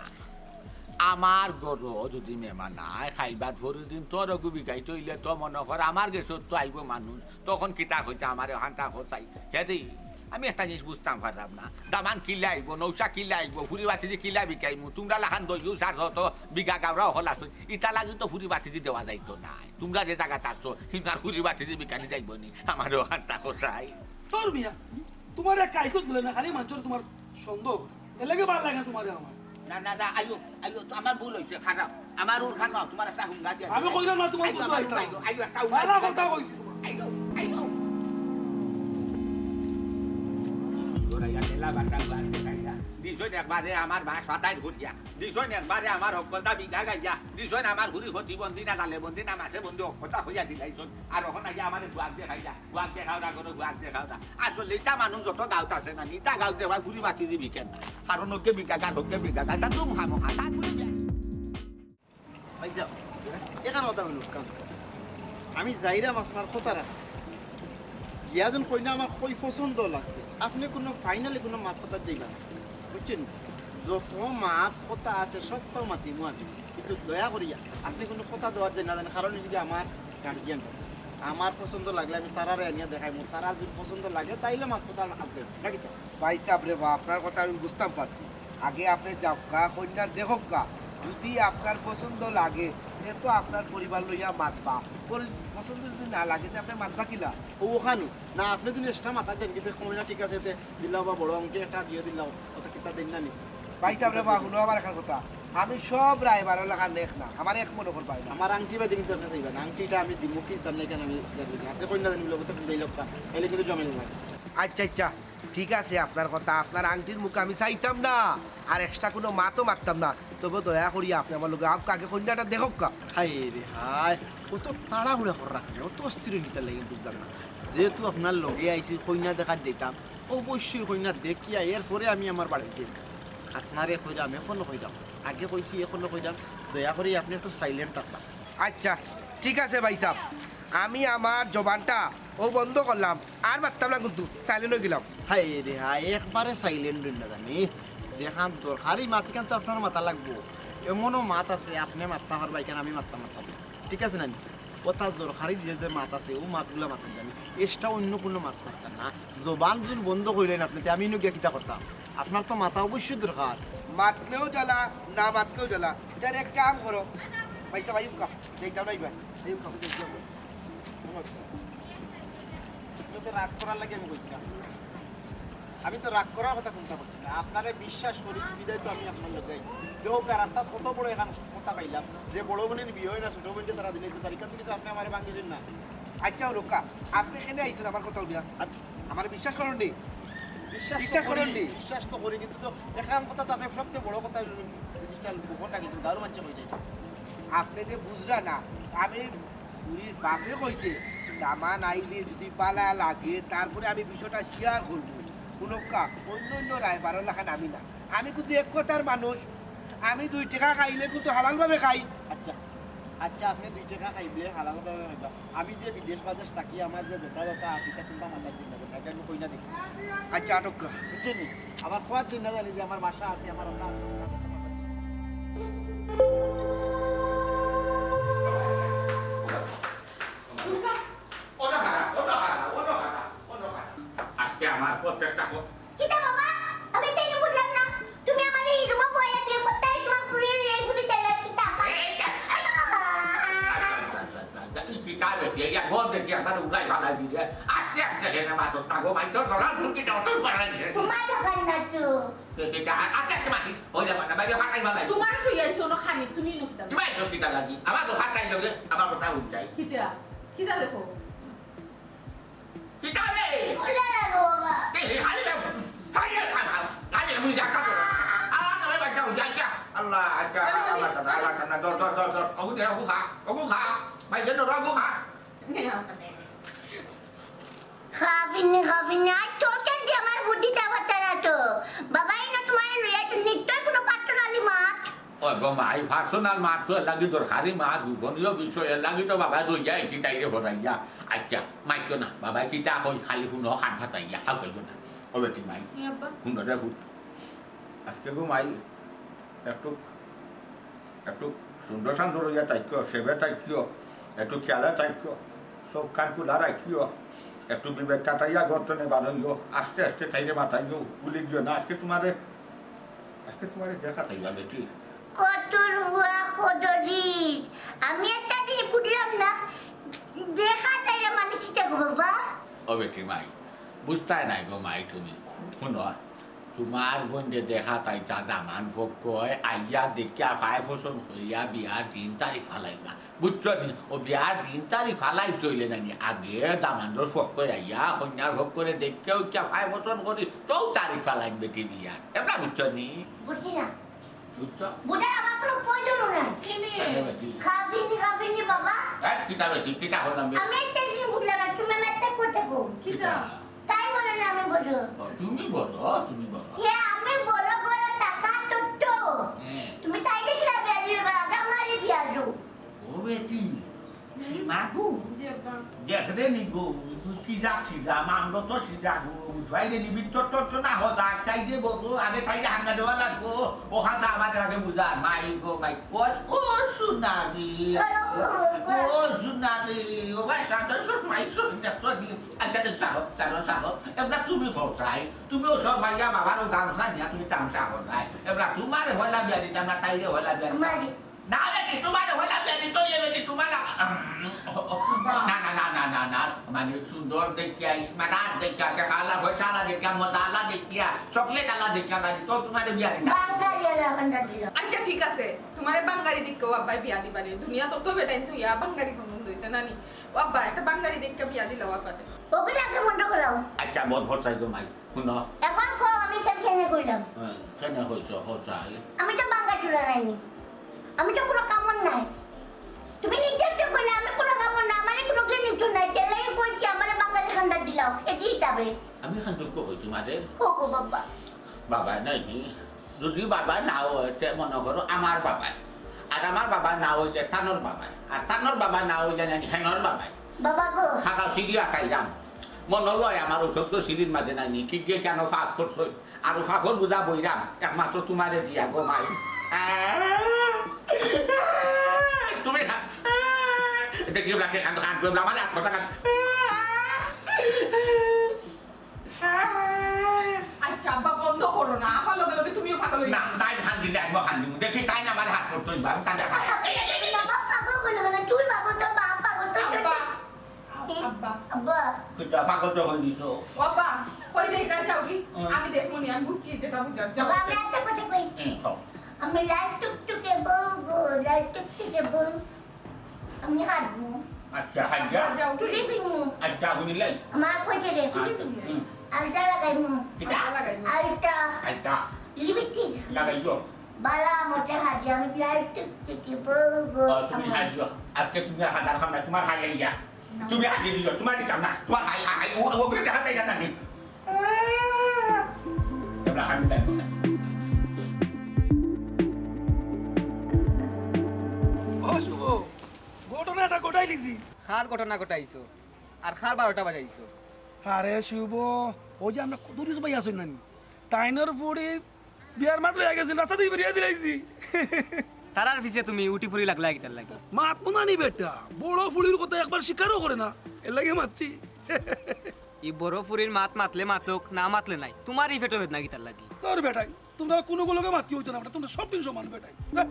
আমার ঘরো যদি মেহমান আয়, খাইল বাদ ভরি দিন তোর অগু বিগাইত অইলে তো মনো কর আমার গেছত তো আইবো মানুষ, তখন কিতা কইতা আমারে অখানতা কও চাই। হে রে, আমি একটা জিনিস বুঝতাম পারলাম না। দামান কিলা আইবো, নৌশা কিলা আইবো, ফুরি বাতিজি কিলা বিকাইমু, তুমরা লাখান দইও সার যত বিঘা গাওরা অকল আছইন, ইতা লাগি তো ফুরি বাতিজি দেওয়া যাইতো নায়। তুমরা যে জাগাত আছো, হিনার ফুরি বাতিজি বিকানি যাইবো নি, আমারে অখানতা কও চাই। তোর মিয়া, তুমার এক কাইছত বলে না, খালি মানষর তুমার সন্দেহ। এর লাগি ভালা লাগে না তুমারে আমার। না, না, না, আইও, আইও, তো আমার ভুল অইছে, খারাপ। আমার ওর খান নাও, তুমার একটা হুঙ্গা দিয়া আমি দিলাম। কইলাম না তুমার আইও, বন্ধু আমার আইতাম। আইও, আইও, একটা হুঙ্গা ভালা দিয়া কথা দিলাম। কইছি তুমার। আইও, আইও। ওরা ইয়া মেলা বাটা বাটা খাইয়া। দিছইন একবারে আমার বাস ফাটাই ঘুরিয়া। দিছইন একবারে আমার হক্কলতা বিঘা গাইয়া। দিছইন আমার হুরি হতি বন্দি না, গালে বন্দি না, মাছে বন্দি, হক্কলতা হইয়া দিলাইছইন। আর অখন আইয়া আমারে বুয়াক দেখাইলা। বুয়াক দেখাও না করো, বুয়াক দেখাও না। আসলে ইতা মানুষ যত গাউত আছে না, ইতা গাউত দেওয়া ফুরি বাতিজি বিকেন না। কারণ ওকে বিঘা গাছ, ওকে বিঘা গাছ, তা তুম খামো খা, তা ফুরি যায়। ভাইসাব, এখান কথা অইলো, কাম। আমি যাইরাম আপনার কথা রাখি। গিয়া যেন কইনা আমার কই পছন্দ লাগছে। আপনে কুনু finally কুনু মাত কথা দিবা না। বুঝছইন? যত মাত কথা আছে, সব তো মাতিমু আমি। কিন্তু দয়া করিয়া আপনে কুনু কথা দেওয়ার যায় না জানি, কারণ অইছে কি আমার guardian আছে। আমার পছন্দ লাগলে আমি তারারে আনিয়া দেখাইমু। তারা যদি পছন্দ লাগে, তাইলে মাত কথা আসবে। নাকি তো? ভাইসাব রে বা, আপনার কথা আমি বুঝতাম পারছি। আগে আপনে যাউক্কা, কইনা দেখউক্কা। যদি আপনার পছন্দ লাগে, তে তো আপনার পরিবার লইয়া মাতবা। পরি-, পছন্দ যদি না লাগে, তে আপনে মাতবা কিলা? ও ওখানে। না, আপনে যদি extra মাতা যান, কিন্তু কইনা ঠিক আছে, তে দিলাও বা বড় আংটি একটা দিয়া দিলাও, অত কিতা দেইন না নি? ভাইসাব রে বা, হুনো আমার একটা কথা। আমি সব রায়বারর লাখান এক না, আমার এক মনে করবা না। আমার আংটি বাদে কিন্তু আপনে চাইবা না, আংটিটা আমি দিমু কি, তার না কেন আমি আপনে কইনা জানি লোক তো দিলাও, এলে কিন্তু জমে না। আচ্ছা, আচ্ছা, ঠিক আছে, আপনার কথা, আপনার আংটির মুখ আমি চাইতাম না, আর extra কুনু মাতও মাততাম না। তবে দয়া করি আপনে আমার লগে আউক্কা, আগে কইনাটা দেখউক্কা। হায় রে হায়, অত তাড়াহুড়া করি রাখেন, অত অস্থির অইন কিতার লাগি বুঝলাম না। যেহেতু আপনার লগে আইছি, কইনা দেখাত যাইতাম, অবশ্যই কইনা দেখিয়া এরপরে আমি আমার বাড়িত যাইমু। আপনারে কইরাম, এখনো কইরাম, আগে কইছি, এখনো কইরাম, দয়া করি আপনে একটু silent থাকবা। আচ্ছা, ঠিক আছে ভাইসাব, আমি আমার জবানটা অউ বন্ধ করলাম, আর মাততাম না কিন্তু, silent অই গেলাম। হায় রে হায়, একবারে silent অইন না জানি। যেখান দরকারি মাত, ইখান তো আপনার মাতা লাগবো। এমনও মাত আছে, আপনে মাততা পারবা, ইখান আমি মাততাম পারতাম না। ঠিক আছে না নি? অতা দরকারি যে যে মাত আছে, অউ মাতগুলা মাতইন জানি। Extra অইন্য কুনু মাত মাততা না। জবান যদি বন্ধ করিলাইন আপনে, তে আমি ইনো গিয়া কিতা করতাম? আপনার তো মাতা অবশ্যই দরকার। মাতলেও জ্বালা, না মাতলেও জ্বালা। ইতার এক কাম করো। ভাইসাব, আইউক্কা। যাইতাম না ইবার। আইউক্কা, যাইতাম না। তুমি তো রাগ করার লাগি আমি কইছিলাম। আমি তো রাগ করার কথা কুন্তা কইছি না। আপনারে বিশ্বাস করি, বিধায় তো আমি আপনার লগে আইছি। দেখউক্কা, রাস্তাত কত বড় এখান কথা পাইলাম, যে বড় বইনর বিয়া অয় না, ছোট বইনরে তারা দিলাইতা চাইরা, ইখান থাকি তো আপনে আমারে ভাঙ্গি দিন না। আচ্ছা, রুক্কা, আপনে কেনে আইছইন আমার কথা হুনিয়া? আপ-, আমারে বিশ্বাস করইন নি? বিশ্বাস তো বিশ্বাস করি, করইন নি? বিশ্বাস তো করি, কিন্তু তো এখান কথা তো আপনে সবচেয়ে বড় কথা, জিনিসটা গোপনটা কিন্তু গাঁওর মানষে কই যায়। আপনে যে বুঝরা না, আমি বুড়ির বাপে কইছে, দামান আইলে যদি ভালা লাগে, তারপরে আমি বিষয়টা share করমু। হুনউক্কা, অইন্য অইন্য রায়বারর লাখান আমি না। আমি কিন্তু এক কথার মানুষ, আমি দুই টেকা খাইলে কিন্তু হালালভাবে খাই। আচ্ছা, আচ্ছা, আপনে দুই টেকা খাইলে হালালভাবে খাইবা। আমি যে বিদেশ বাদেশ থাকি, আমার যে যেতা যেতা আছে, ইতা কুন্তা মাথাত দিন না, ইটা আমি কইনা দেখি। আচ্ছা, আটক কর। বুঝছইন নি? আমার খোয়ার দিন না জানি যে আমার বাসা আছে, আমার অতা আছে। অনো খাড়া, অনো খাড়া, অনো খাড়া, অনো খাড়া। আজকে আমার প্রত্যেকটা ক- কিতা বাবা? আমি তো ইনো বুঝলাম না। তুমি আমারে এই রুমো বওয়াইয়া দিলে, ফুটাই তোমার ফুরিয়ে নিয়ে ফুলি চাইলা কিতা? এই, এই, এই, এই, এই, এই, এই, এই, এই, এই, এই, কিতা বেটি, এই ঘর দেখি একবার উড়াই ফালাই দিলে। আস্তে আস্তে সেটা মাতস না গো, ভাই, তোর গলার ফুল কিতা অত বাড়াইছে? তোমার দোকান না তো। কে, কে, কে, আ-, আচ্ছা, আচ্ছা, মাতিস, হয়ে যাবে না, বাইরে ফাটাই ফালাই। তোমার তো ইয়াইছে অনো খানি, তুমি নুকতা। তুমি আইছস কিতা লাগি? আমার তো ফাটাই লগে, আমার কথা উঠ যায়। কিতা? কিতা দেখো? কিতা রে? ওটা না গো বাবা। তে হে খালি রে, খালি রে, খালি রে, খালি রে, মুই যা খাবো। আল্লাহ, না, ভাই, যাও, যা, যা। আল্লাহ, আচ্ছা, আল্লাহ, আল্লাহ, আল্লাহ, ধর, ধর, ধর, ধর। ওগু দে, ওগু খা, ওগু খা। ভাই, দে, ধর, ওগু খা। খাবিনি, খাবিনি, আর চলতে যে আমার বুদ্ধিটা হচ্ছে না তো। বাবা, এই না তোমার লইয়া তো নিত্য কোনো পাত্র নালি মাছ। ওই গো মা, এই personal মাত তো এর লাগি দরকারি মাত, গোপনীয় বিষয়, এর লাগি তো বাবা দইয়া আইছি তাইরে হরাইয়া। আচ্ছা, মাইতো না, বাবা কিতা কই, খালি হুনো কান ফাটাইয়া, হাউ কইও না। ও বেটি মাই, হুনো রে ফুত, আজকে গো মাই একটু, একটু সুন্দর সান্দর অইয়া থাকিও, সেবে থাকিও, একটু খেয়ালে থাকিও, চউখ কান খুলা রাখিও, একটু বিবেক খাটাইয়া ঘর তনে বারইও, আস্তে আস্তে তাইরে মাতাইও, ভুলি দিও না। আজকে তুমারে, আজকে তুমারে দেখা তাইবা বেটি। কতর বুয়া কদরি, আমি একটা জিনিস বুঝলাম না, দেখা তাইরে মানুষ কিতা গো বাবা? ও বেটি মাই, বুঝতায় নাই গো মাই তুমি। হুনো, তুমার বইনরে দেখা তাইতা দামান পক্ষয় আইয়া দেখিয়া ফায় পছন্দ করিয়া বিয়ার দিন তারিখ ফালাইবা। বুঝছো নি? ও বিয়ার দিন তারিখ ফালাইতে অইলে নানি আগে দামান্দর পক্ষয় আইয়া কইন্যার পক্ষরে দেখিয়া উঠিয়া ফায় পছন্দ করি তো তারিখ ফালাইন বেটি বিয়ার। এবলা বুঝছো নি? বুঝি না। বুঝছো? বুঝার আমার কোনো প্রয়োজনও নাই। কেনে? কেনে বেটি? খাফিনি, খাফিনি বাবা। এই, কিতা বেটি? কিতা করলাম বে? আমি একটা জিনিস বুঝলাম না, তুমি আমার একটা কথা কও। কিতা? তাই বলো না, আমি বলো। ও, তুমি বলো, তুমি বলো। কে আমি বলো, বলো, টাকা তো তো। হ্যাঁ। তুমি তাই দেখি না বিয়া দিবে, আগে আমারে বিয়া দিও। ও বেটি, মাগু। জি আব্বা। দেখ রে নি গো, তুই কি যা সিধা, মামলো তো সিধা গো, বুঝবাই রে নি, বিদ্যুৎ তো, তো না হো, যা চাই যে বলবো, আগে তাই যে হাঙ্গা দেওয়া লাগবো, ও কথা আমার আগে বুঝা, মাই গো, মাই, ও, ও সোনারি, ও সোনারি, ও ভাই, সাথে সুরমাই, সুরমাই, সুরমাই, আচ্ছা, দেখ, সারো, সারো, সারো, এবলা তুমি হও চাই, তুমি ও সব মাইয়া বাবার ও গামছা নিয়া তুমি তামসা হও নাই, এবলা তোমারে হইলা বিয়া দিতাম না, তাইরে হইলা বিয়া দিতাম। না বেটি, তোমারে হইলা বিয়া দিতে অইলে বেটি, তোমার লাগা-, না, না, না, না, না, না, মানে সুন্দর দেখিয়া, smart দেখিয়া, টেকাআলা, পয়সাআলা দেখিয়া, মজাআলা দেখিয়া, চকলেটআলা দেখিয়া, না দিতে তোমারে বিয়া দিতাম। বাঙালি আলা খান্ডা দিল। আচ্ছা, ঠিক আছে, তোমারে বাঙালি দেখিয়া ও আব্বায় বিয়া দিবা রে। দুনিয়াত তো বেটাইন তো ইয়া বাঙালি পছন্দ অইছে না নি? ও আব্বা, একটা বাঙালি দেখিয়া বিয়া দিলাও আব্বারে। ওগুলো আগে বন্ধ করাও। আচ্ছা, বন্ধ করছাই তো মাই। হুনো। এখন কও আমি কেন কেন কইলাম? হ্যাঁ, কেন কইছো, কও চাই? আমি তো বাঙ্গা চুরা নাইনি। আমি তো কোনো কামড় নাই। তুমি নিজে তো কইলে আমি কোনো কামড় না, আমারে কোনো কেউ নিত নাই। তেলাই কইছি আমারে বাঙালি খান্ডা দিলাও, সেটি হিসাবে। আমি এখন দুঃখ হই তোমাদের। কও গো বাবা। বাবা নাই নি? যদি বাবা না হয়, তে মনে করো আমার বাবায়। আর আমার বাবা না হইলে তানোর বাবায়। আর তানোর বাবা না হইলে নাকি হেনোর বাবায়। বাবা গো। খাতা সিঁড়ি আটাইলাম। মনে লয় আমার অউ চৌদ্দ সিঁড়ির মাঝে নাইনি, কি গিয়ে কেন ফাঁস করছো? আর ও ফাঁকর বুঝা বইরাম, একমাত্র তোমারে দিয়া গো মাই। তুমি খা-, দেখি ওরা কে কান্দ কান্দ করবে, আমার এক কথা কান্দ। আচ্ছা, আব্বা, বন্ধ করো না। আফা লগে লগে তুমিও পাগল হয়ে না, যাবে। তাই খান দিলে একবার খান দিব। দেখি, তাই না আমার হাত করতে হইবা, আমি তাই না। এই, এই, এই, এই, বাবা, পাগল বলো না। তুই বাবা, তোর বাপ পাগল, তোর আব্বা, আব্বা। আব্বা। কিতা পাগল তো হয়ে দিছো? ও আব্বা, কই যাই না যাও কি? হুম। আমি দেখবো নি, আমি বুঝছি যেটা বুঝার। যাও। বাবা, আমি একটা কথা কই। হুম, কও। আমি লাল টুকটুকে বউ গো, লাল টুকটুকে বউ। আমি হাঁটবো। আচ্ছা, হাঁটবা। যাও। চুড়ি ফিনমু। আচ্ছা, হুনি লাই। আমার কইতে রে। আচ্ছা, হুম। আলতা লাগাইমু। কিতা? আলতা লাগাইমু। আলতা। আলতা। লিপস্টিক। লাগাইও। বালা মতে হাঁটি, আমি লাল টুকটুকে বউ গো। ও, তুমি আমার। হাঁটিও। আজকে তুমি আর হাঁটার খাম না, তোমার হাই আইয়া। না। তুমি হাঁটি দিও, তোমার দিতাম না। তোমার হাই, হাই, হাই, ও, ও, ওগুলো দেখা পাই না আমি। এবার হাঁটি দেন। ও শুভ, ঘটনাটা ঘটাই লিছি। কার ঘটনা ঘটাইছো? আর কার বারোটা বাজাইছো? আরে শুভ, ওই যে আমরা কত কিছু ভাই আছই নানি? তাইনর ফুড়ি বিয়ার মাত লইয়া গেছিল, রাস্তা দিয়া বেরিয়া দিলাইছি। তারার পিছে তুমি উঠি ফুরি লাগলা কিতার লাগি? মাত মনানি বেটা, বড় ফুড়ির কথা একবার স্বীকারও করে না, এর লাগি মাতছি। ই বড় ফুড়ির মাত মাতলে মাতউক, না মাতলে নাই। তোমার ই পেটো বেদনা কিতার লাগি? তোর বেটাই, তোমরা কোনো গুলোকে মাতি হইতো না বেটা, তোমরা সব দিন সমান বেটাই। যা।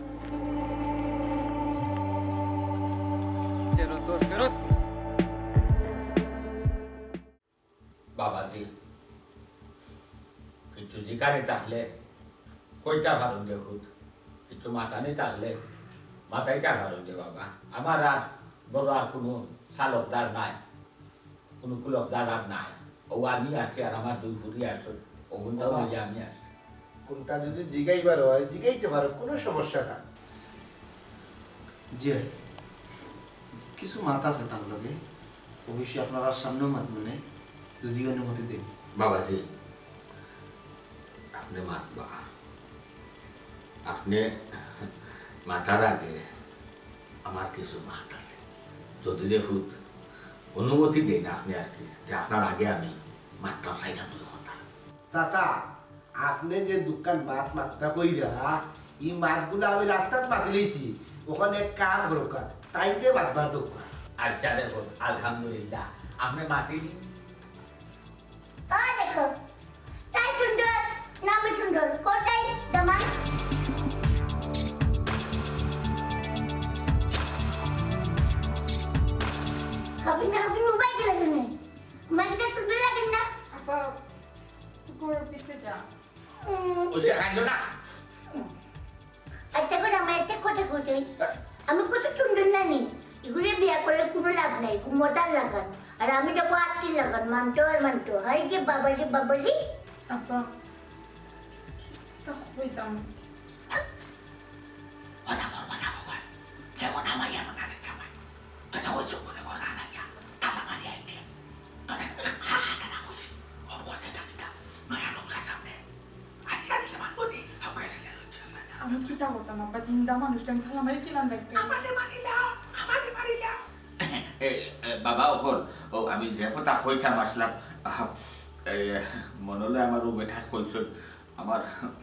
ফেরত, তোর ফেরত। বাবাজি, কিছু জিকারে থাকলে কইতা পারুন দেখুন, কিছু মাতানি থাকলে মাতাইতা পারুন দে বাবা। আমার আর বড় আর কোনো চালকদার নাই, কোনো কুলকদার আর নাই। ও আমি আছি আর আমার দুই ফুরি আছে, ওগুনটা বাবা। লইয়া আমি আছি। কোনটা যদি জিগাইবার হয়, জিগাইতে পারো, কোনো সমস্যা না। জি ভাই, কিছু মাত আছে তার লগে, অবশ্যই আপনারার সামনেও মাত মানে, যদি অনুমতি দেন। বাবাজি, আপনি মাতবা, আপনি মাতার আগে আমার কিছু মাত আছে, যদি রে ফুত অনুমতি দেন আপনি আর কি, যে আপনার আগে আমি মাততাম চাইলাম দুই কথা। চাচা, আপনে যে দুকান মাত মাততা কইরা, ই মাতগুলা আমি রাস্তাত মাতিলাইছি। অখন এক কাম করউক্কা, তাইনরে মাতবার দেউক্কা। আচ্ছা দেখো, আলহামদুলিল্লাহ, আপনে মাতিলি। ও দেখো, তাই সুন্দর, নামে সুন্দর, কোথায় জামাই? খাবি না, খাবি না, উবাই গেলে কেনে? মাইকটা সুন্দর লাগে না? আপা, তুই ঘরের ভিতরে যা। উম, ওই যে কান্দো না। আচ্ছা করে আমার একটা কথা কইতে, আমি কত সুন্দর নানি, এগুলো বিয়া করলে কোনো লাভ নাই, কোনো মজার লাগান। আর আমি যাবো আটটি লাগান, মানতো আর মানতো। হাই রে বাবা রে বাবা রে। আপা, তা কইতাম। ওনা কর, ওনা কর। যেমন আমার এমন আটে জামাই। তোরা ওই চোখ করে ঘর আনা গিয়া, তালা মারি আইতে। তোরা হা হা তারা কইছি। ও করছে ডাকিতা। নয়া লোকটার সামনে। আল্লাহ দিয়ে মানবো নি, হক হয়েছিল, ইনশাআল্লাহ। আমি কিতা করতাম, আব্বা? জিন্দা মানুষটা আমি তালা মারি কিলান রাখতে? আমারে মারিলা, আমারে মারিলা। এ, এ, বাবা, অখন, ও, আমি যে কথা কইতাম আসলাম, আহ, এ, মনে হলো আমার ও বেটা কইছইন, আমার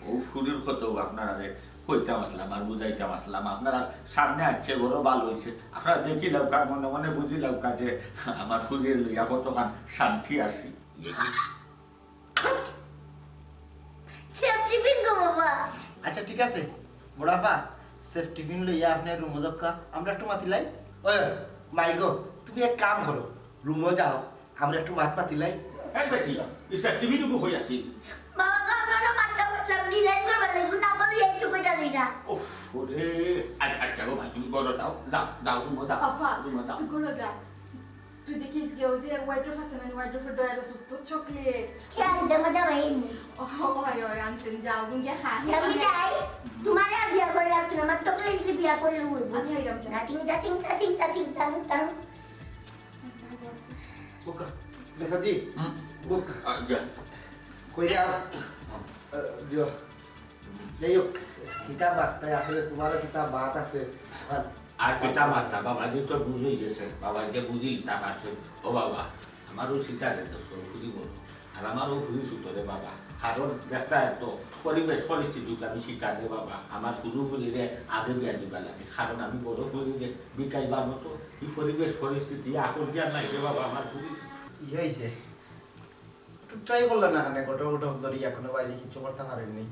ও ফুরির কথাও আপনারারে কইতাম আসলাম আর বুঝাইতাম আসলাম। আপনারার সামনে আছে, বড় ভালো হইছে। আপনারা দেখি লাউকা, মনে মনে বুঝি লাউকা যে আমার ফুরির লইয়া কতখান শান্তি আছি। সেফটি পিন গো বাবা। আচ্ছা, ঠিক আছে, বড়াপা, সেফটি পিন লইয়া আপনে রুমো যাউক্কা, আমরা একটু মাতিলাই। ওই, মাই গো, তুমি এক কাম করো, রুমো যাও, আমরা একটু মাত মাতিলাই। এই বেটি, এই সেফটি পিন টুকু হই আছি। বাবা গো, আপনারা মাতটা বুঝলাম, ডিনার করবার লাগি, না করলে একটু কইটা দিই না। উফ, ওরে, আচ্ছা, আচ্ছা গো ভাই, তুমি ঘরো যাও, যাও, যাও, রুমো যাও, আপা, রুমো যাও। তুই ঘরো যা। তুই দেখিস গিয়া ওই যে ওয়াইড্রোফ আছে না, ওয়াইড্রোফের ডয়ার ওষুধ তো চকলেট। খেয়াল দে মজা ভাই নি। ও, ওই, ওই, আনছেন, যাও, গুন গিয়া খা। আমি যাই, তোমার আর বিয়া করে লাগতো না, আমার চকলেট দিয়ে বিয়া করে লইব। আমি আইলাম, যা। না, টিং টা, টিং টা, টিং টা, টিং টাং টাং। বুকা, বেসাদি, হুম। বুকা। আ, যা। কই যাও? আ, যা। যাই হোক, কিতা মাত তাই আসলে তোমারও কিতা মাত আছে। আর কিতা মাত না, বাবা যে তো বুঝেই গেছে, বাবা যে বুঝিল তা পারছে। ও বাবা, আমার ও সিতারে তো সব খুবই বড়, আর আমার ও খুবই ছোট রে বাবা। কারণ একটা তো পরিবেশ পরিস্থিতিকে আমি শিক্ষা দে বাবা, আমার শুরু করি রে আগে বিয়া দিবা লাগে, কারণ আমি বড় করি রে বিকাইবার মতো এই পরিবেশ পরিস্থিতি এখন কি আর নাই রে বাবা, আমার খুবই ইয়ে হইছে। একটু ট্রাই করলা না কেনে? ঘটক ঘটক ধরি এখনো বাইরে কিছু করতে পারেননি।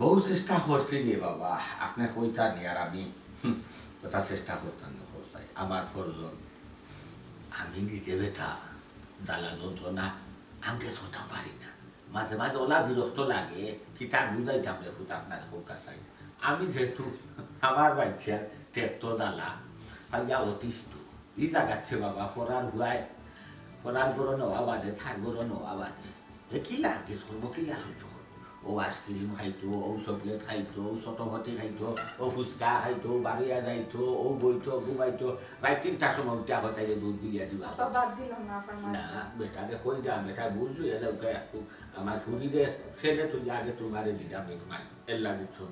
বহু চেষ্টা করছি রে বাবা, আপনে কইতা নি আর আমি, হুম, কথা চেষ্টা করতাম না, কইতাই। আমার প্রয়োজন, আমি নিজে বেটা, জ্বালা যন্ত্রণা, আমি গেছ করতাম পারি না। মাঝে মাঝে ওলা বিরক্ত লাগে, কিতা বুঝাইতাম রে ফুত আপনার কইতা চাই। আমি যেহেতু আমার বাচ্চা, তেক্ত জ্বালা, পাইয়া অতিষ্ঠ। ই জাগাত সে বাবা, পড়ার হুয়ায়, পড়ার গরো নেওয়া বাদে, থার গরো নেওয়া বাদে। এ কিলা গেছ করবো, কিলা সহ্য করবো? ও আইসক্রিম খাইতো, ও চকলেট খাইতো, ও চটপটি খাইতো, ও ফুচকা খাইতো, ও বারইয়া যাইতো, ও বইতো, ঘুমাইতো। রাইত তিনটার সময় উঠিয়া কইতা যে দুধ বিলিয়া দিবা। আপা, বাদ দিলাম না, আপনার মাত। না, বেটারে কই যা, বেটা বুঝলো, এলা উঠে একটু আমার ফুরিরে খেলে তুই আগে তোমারে দিলাম এক মাই। এল্লা বুঝছো?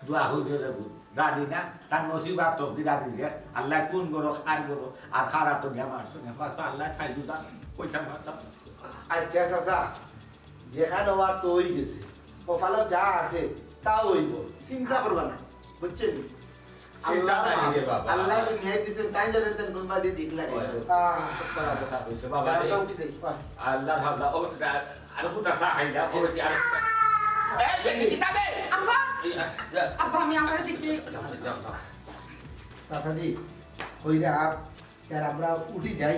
দোয়া হইতে দেবো। জানি না, তার নসিব আর তকদির আর রিজেক। আল্লাহ কোন গরো, কার গরো, আর কার আতো নিয়া মারছো, নিয়া মারছো, আল্লাহ ঠাই বুঝা, কইতা পারতাম না। আচ্ছা, চাচা, যেখান হওয়ার তো হই গেছে, কপালো যা আছে, তাও হইব। চিন্তা করবা না, বুঝছেন? চিন্তা আল্লাহ, নাই রে বাবা। আল্লাহ তো ন্যায় দিছেন, তাই জানেন তার কোন বাদে দিক লাগে। ওই, আহ, কপালো তো খারাপ হইছে, বাবা রে। গানটা উঠি দেখি, বাহ। আল্লাহ, আল্লাহ, ও, আ-, আর কোনটা চা খাইলা, ও, আর এই, দেখি, কিতাবে। আব্বা! এই, আ, যা। আব্বা, আমি আমার দিকে যাও, যাও, যাও। চাচাজি, কই রে আপ? আর আমরা উঠি যাই,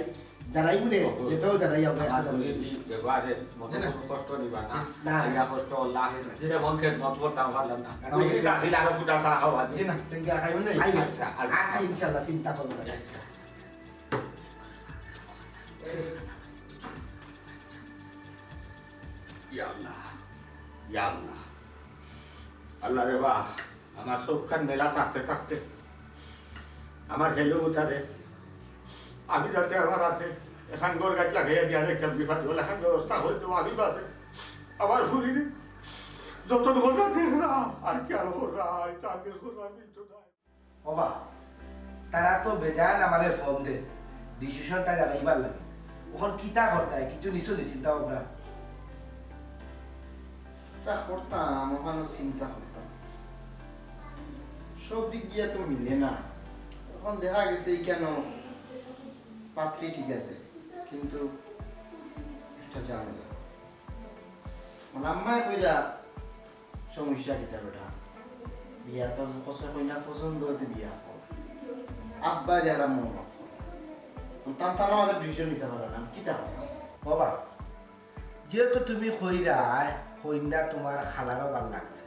জানাই মনে, ওহো। যেটাও জানাই আমরা আমার একসাথে। শরীর দি ব্যবহারে মনে না। কোনো কষ্ট দিবা না। না। আইয়া কষ্ট আল্লাহ, জি। যেমন খেদমত করতাম পারলাম না। না। উচিত আছিল আরো ফুটা চা খাওয়া। জি না, ঠিক আছে, খাইবেন না? আইবেন। আচ্ছা, আচ্ছা। আছি ইনশাআল্লাহ, চিন্তা করবেন না। আচ্ছা। ইয়া আল্লাহ, ইয়া আল্লাহ। আল্লাহ রে বাহ, আমার চোখখান মেলা থাকতে থাকতে আমার হেলো উঠারে, আমি যাতে আমার হাতে এখান ঘর গাছ লাগাইয়া দিয়া যাইতাম, বিপদ হলে এখান ব্যবস্থা হইতো, আমি বাদে আমার ফুরিরে যতন কররা দেখরা, আর কি আর কররা, আর তা আগে কররা মিলতো না। ওবা, তারা তো বেজান আমারে ফোন দে, ডিসিশনটা জানাইবার লাগে। ওখান কিতা করতায়, কিছু নিছো নি চিন্তা ভাবনা? তা করতাম, ওখানে চিন্তা করতাম। সব দিক দিয়া তো মিলে না। এখন দেখা গেছে এই কেন পাত্রী ঠিক আছে, কিন্তু একটা ঝামেলা। মানে আম্মায় কইরা সমস্যা কিতা বেটা? বিয়া তো কসে কইনা পছন্দ হইতে বিয়া কর। আব্বা যারা মন তান তারা আমাদের ডিসিশন নিতে পারে না, কিতা হয়? বাবা, যেহেতু তুমি কইরায়, কইনা তোমার খালারও ভালা লাগছে,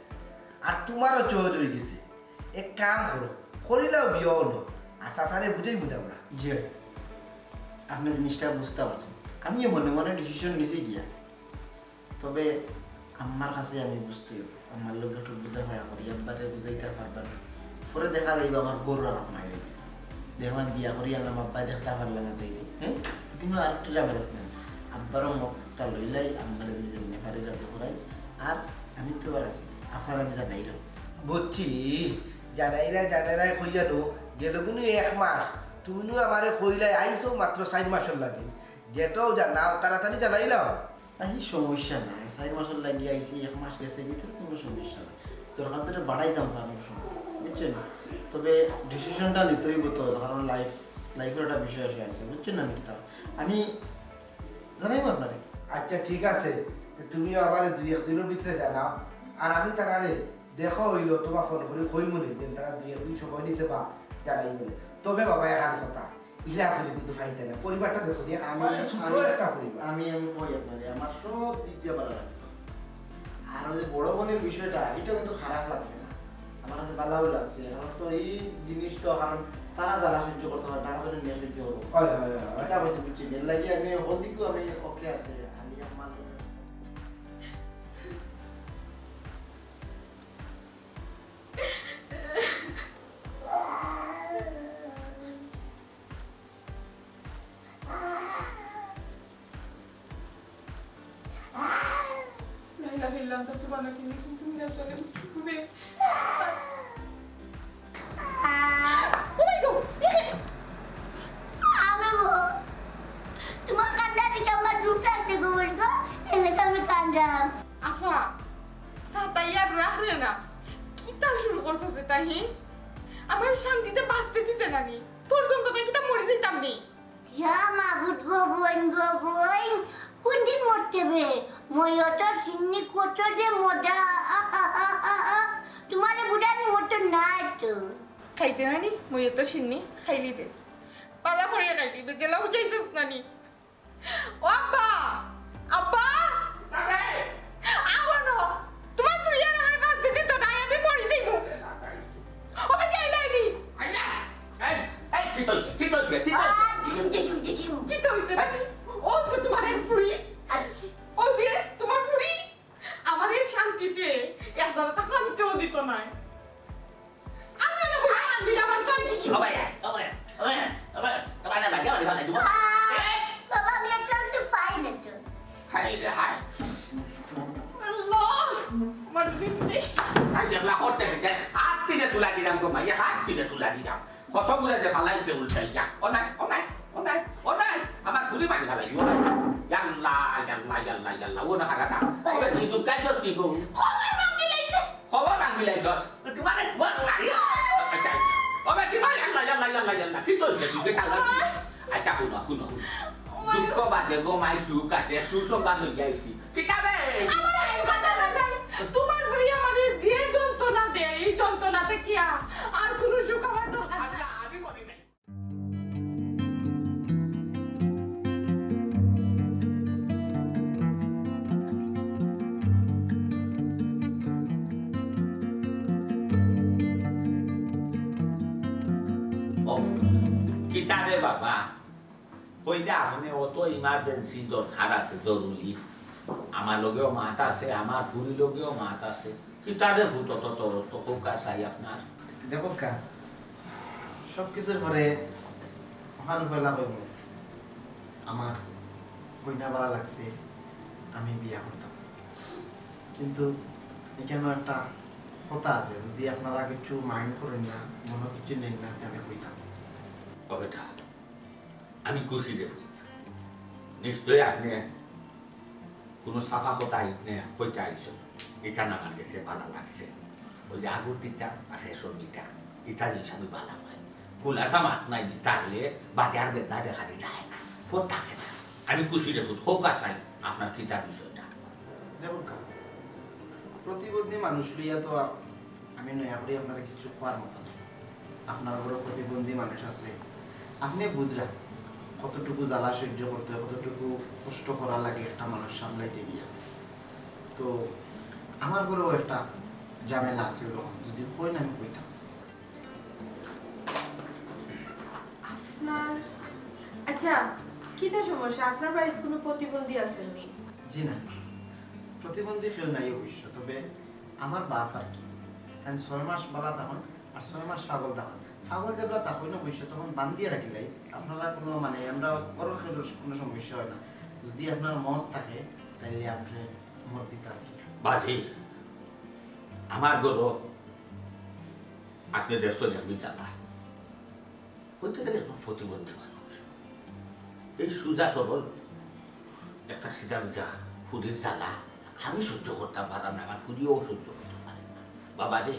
আর তোমারও চয়েজ হয়ে গেছে, এক কাম করো, করিলাও বিয়া অনো, আর চাচারে বুঝাই বুঝা আমরা। জি, আপনি জিনিসটা বুঝতে পারছেন। আমি মনে মনে ডিসিশন নিছি গিয়া, তবে আম্মার কাছে আমি বুঝতে হইব, আম্মার লগে একটু বুঝাপড়া করি, আব্বারে বুঝাইতে পারবা না। পরে দেখা যাইব আমার গরু আর মায়ের। দেখলাম বিয়া করি আনলাম, আব্বায় দেখতে পারলে না তাই, হ্যাঁ? কিন্তু আর একটু যাবে আছে না, আব্বারও মতটা লইলাই, আম্মারে যদি যেমনি পারি রাজি করাই, আর আমি তো আর আছি, আপনারা আমি জানাইলাম। বুঝছি, জানাইরা জানাইরাই কইয়ানো, গেল গুনু এক মাস, তুমিও আমারে কইলাই আইছো মাত্র চার মাসের লাগি, যেটাও জানাও তাড়াতাড়ি জানাইলাও। না, এই সমস্যা নাই, চার মাসের লাগি আইছি, এক মাস গেছে, কিন্তু কোনো সমস্যা নাই। দরকার তো বাড়াইতাম পারি সময়, বুঝছেন? তবে ডিসিশনটা নিতে হইব তো, কারণ লাইফ, লাইফের একটা বিষয় আসে আছে, বুঝছেন না, কিতা? আমি জানাইব আপনারে। আচ্ছা, ঠিক আছে, তুমিও আমারে দুই এক দিনের ভিতরে জানাও, আর আমি তারারে দেখা হইলো তোমার ফোন করে কই মনে, যে তারা দুই এক দিন সময় নিছে বা জানাই মনে। তবে বাবা, এখন কথা, ইলা করে কিন্তু ফাইতে না, পরিবারটা দেখছো দিয়া, আমি, আমাদের ছোট্ট আমি, একটা পরিবার। আমি, আমি কই আপনারে, আমার সব দিক দিয়ে ভালো লাগছে। আর ওই যে বড় বোনের বিষয়টা, এটা কিন্তু খারাপ লাগছে না, আমার কাছে ভালোও লাগছে। আমার তো এই জিনিস তো, কারণ তারা যারা সহ্য করতে পারে, তারা তো নিয়ে সহ্য করবো। হয়, হয়, হয়, হয়। এটা বলছে, বুঝছি, এর লাগি আমি হদিকেও আমি ওকে আছে, আমি আমার لا إله إلا أنت سبحانك إني كنت من الظالمين. Oh my God! আমি গো, তোমার কান্দা দেখে আমার দুঃখ লাগছে গো, বোন গো, এলাকা আমি কান্দাম। আফা, সাতাইয়ার রাখ রে না, কিতা শুরু করছো যে তাই? আমার শান্তিতে বাঁচতে দিতে নানি, তোর যন্ত্রণায় কিতা মরে যাইতাম নি? ইয়া মাবুদ গো, বোন গো, বোন, কোন দিন মরতে বে? ময়তো সিন্নি কত যে মজা। তোমারে বুঝানি মতো নাই তো। খাইতে নানি, ময়তো সিন্নি খাইলিবে। পালা পড়িয়া খাইলিবে, জেলা উজাইছস নানি। ও আব্বা! আব্বা! আব্বা! আও না! তোমার ফুরিয়ার আমার বাঁচতে দিত না, আমি মরি যাইমু। ও ভাই, যাই লাইনি। আইয়া! এই, এই, কি তো হইছে? কি তো হইছে? কি তো হইছে? আহ, টিসু, টিসু, টিসু। কি তো হইছে নানি? ও যে তোমার এক ফুরি। আচ্ছা। ও যে তোমার ফুরি। আমার এই শান্তিতে এক জায়গাটা কানতেও দিত না। আমি না বলি কান্দি, আমার শান্তি। ও ভাই, ও ভাই, ও ভাই, ও ভাই, ও ভাই, না ভাই, আমার ভালো লাগবে। আহ, এই! বাবা, আমি একটা একটু পাই না তো। হায় রে হায়। আল্লাহ, আমার জিন্দেগি। হায় রে আল্লাহ, করতে গেছে। হাত থেকে তুলা দিলাম গো মাইয়া, হাত থেকে তুলা দিলাম। কতগুলা যে ফালাইছে উল্টাইয়া। ও নাই, ও নাই, ও নাই, ও নাই। আমার ফুরি মারি ফালাই, ও নাই। ইয়াল্লা, ইয়াল্লা, ইয়াল্লা, ইয়াল্লা। ও না খারাপ। ওরে তুই দুঃখ পাইছস নি গো? খবর ভাঙি লাইছে। খবর ভাঙি লাইছস? তোমারে খবর ভাঙি। আচ্ছা। ওরে কি ভাই, ইয়াল্লা, ইয়াল্লা, ইয়াল্লা, ইয়াল্লা। কি তো হইছে? তুই বেটা লাগি। আচ্ছা, হুনো, হুনো, হুনো। দুঃখ বাদে গো মাই সুখ আছে, সুসংবাদ লইয়া আইছি। কিতাবে? আমার এই কথা নাই। তোমার ফুরি আমারে যে যন্ত্রণা দেয়, এই যন্ত্রণা থেকে আর কোনো সুখ আমার দরকার নাই। আচ্ছা, আমি মরে যাই। ওহ, কিতাবে বাবা? কইলা, আপনে অত ইমার্জেন্সি দরকার আছে, জরুরি। আমার লগেও মাত আছে, আমার ফুরির লগেও মাত আছে। কিতারে ফুত অত তরস্ত, কউক্কা চাই আপনার। দেখউক্কা, সব কিছুর পরে অখান পয়লা কইমু, আমার কইনা ভালা লাগছে, আমি বিয়া করতাম। কিন্তু এখানো একটা কথা আছে, যদি আপনারা কিছু মাইন্ড করইন না, মনো কিছু নেইন না, তে আমি কইতাম। ও বেটা, আমি খুশি রে ফুত। নিশ্চয় আপনে কুনু সাফা কথা আপনে কইতা আইছইন। ইখান আমার গেছে ভালা লাগছে। ওই যে আগুর তিতা আর হেসর মিঠা, ইতা জিনিস আমি ভালা পাই। কুলাসা মাত নাই নি, তাহলে বাদে আর বেদনা দেখানি যায় না, ফোন থাকে না। আমি খুশি রে ফুত, হোক আসাই আপনার কিতা বিষয়টা। দেখুন কা, প্রতিবন্ধী মানুষ লইয়া তো আ-, আমি নয়া করি আপনারে কিছু কওয়ার মতো নাই। আপনার ঘরো প্রতিবন্ধী মানুষ আছে, আপনে বুঝরা কতটুকু জ্বালা সহ্য করতে হয়, কতটুকু কষ্ট করা লাগে একটা মানুষ সামলাইতে গিয়া। তো আমার ঘরো একটা ঝামেলা আছে, ওরকম যদি কইন আমি কইতাম। আপনার, আচ্ছা, কিতা সমস্যা? আপনার বাড়িত কোনো প্রতিবন্ধী আছইন নি? জি না, প্রতিবন্ধী কেউ নাই অবশ্য, তবে আমার বাপ আর কি, তাইন ছয় মাস বালা থাকইন আর ছয় মাস পাগল থাকইন। পাগল যেবলা থাকইন অবশ্য, তখন বান্ধিয়া রাখিলাই। আপনারা কোনো মানে আমরা ঘরর কেউর কোনো সমস্যা হয় না। যদি আপনার মত থাকে, তাইলে আপনে মত দিতা আর কি। বাজি, আমার ঘরো আপনে দেখছইন আমি জ্বালা। কইতে গেলে একজন প্রতিবন্ধী মানুষ। এই সুজা সরল একটা সিধা মিধা ফুরির জ্বালা আমি সহ্য করতাম পারলাম না, আমার ফুরিও সহ্য করতে পারে না। বাবা রে,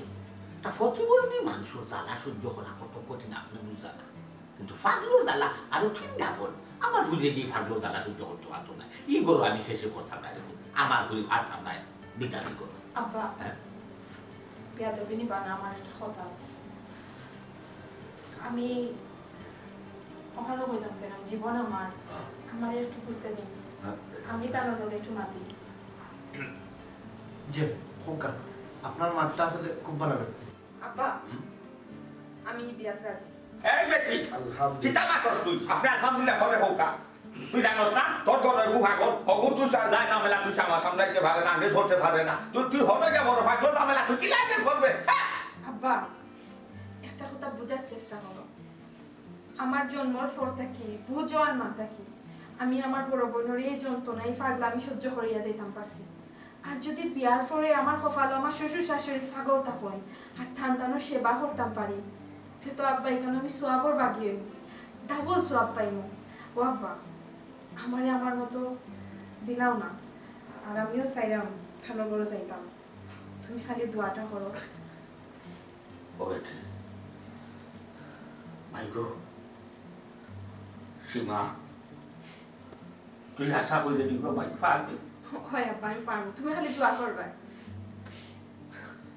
একটা প্রতিবন্ধী মানুষর জ্বালা সহ্য করা কত কঠিন আপনে বুঝরা না। কিন্তু পাগলর জ্বালা আরো তিন ডাবল। আমার ফুরিয়ে গিয়া পাগলর জ্বালা সহ্য করতে পারতো না। ই ঘরো আমি খেসে করতাম না রে ফুরি। আমার ফুরি পারতাম না, বিতাড়ি করো। আব্বা, হ্যাঁ? বেয়াদবি নিবা না, আমার একটা কথা আছে। আমি অখানো কইতাম চাইরাম, জীবন আমার, আমারে একটু বুঝতে দিন। আমি তানর লগে একটু মাতি। জি, কউক্কা, আপনার মাতটা আসলে খুব ভালা লাগছে। আব্বা, আমি বিয়াত রাজি। এই বেটি, কিতা মাতস তুই? আপনে আলহামদুলিল্লাহ কওরে কউক্কা। তুই জানোস না, তোর ঘরো এগু পাগল, অগুর তুই সা-, যায় ঝামেলা, তুই সামা সামলাইতে পারে না, আগে ধরতে পারে না। তুই, তুই হনো গিয়া বড় পাগল ঝামেলা, তুই কিলা আগে করবে? হ্যাঁ? আব্বা, একটা কথা বুঝার চেষ্টা করো। আমার জন্মর পর থাকি, বুঝো আর মা থাকি, আমি আমার বড় বইনর এই যন্ত্রণা, এই পাগলামি সহ্য করিয়া যাইতাম পারছি। আর যদি বিয়ার পরে আমার কপালো আমার শ্বশুর শাশুড়ি পাগল থাকইন আর তান তানর সেবা করতাম পারি, তে তো আব্বা ইখান আমি সওয়াবর ভাগী অইমু, ডাবল সওয়াব পাইমু। ও আব্বা, আমারে আমার মতো দিলাও না, আর আমিও চাইরাম তানর ঘরো যাইতাম। তুমি খালি দোয়াটা করো। ও বেটি, মাই গো, সীমা, তুই আশা করি দিবি গো মাই, পারবি? হয় আব্বা, আমি পারমু, তুমি খালি দোয়া করবা।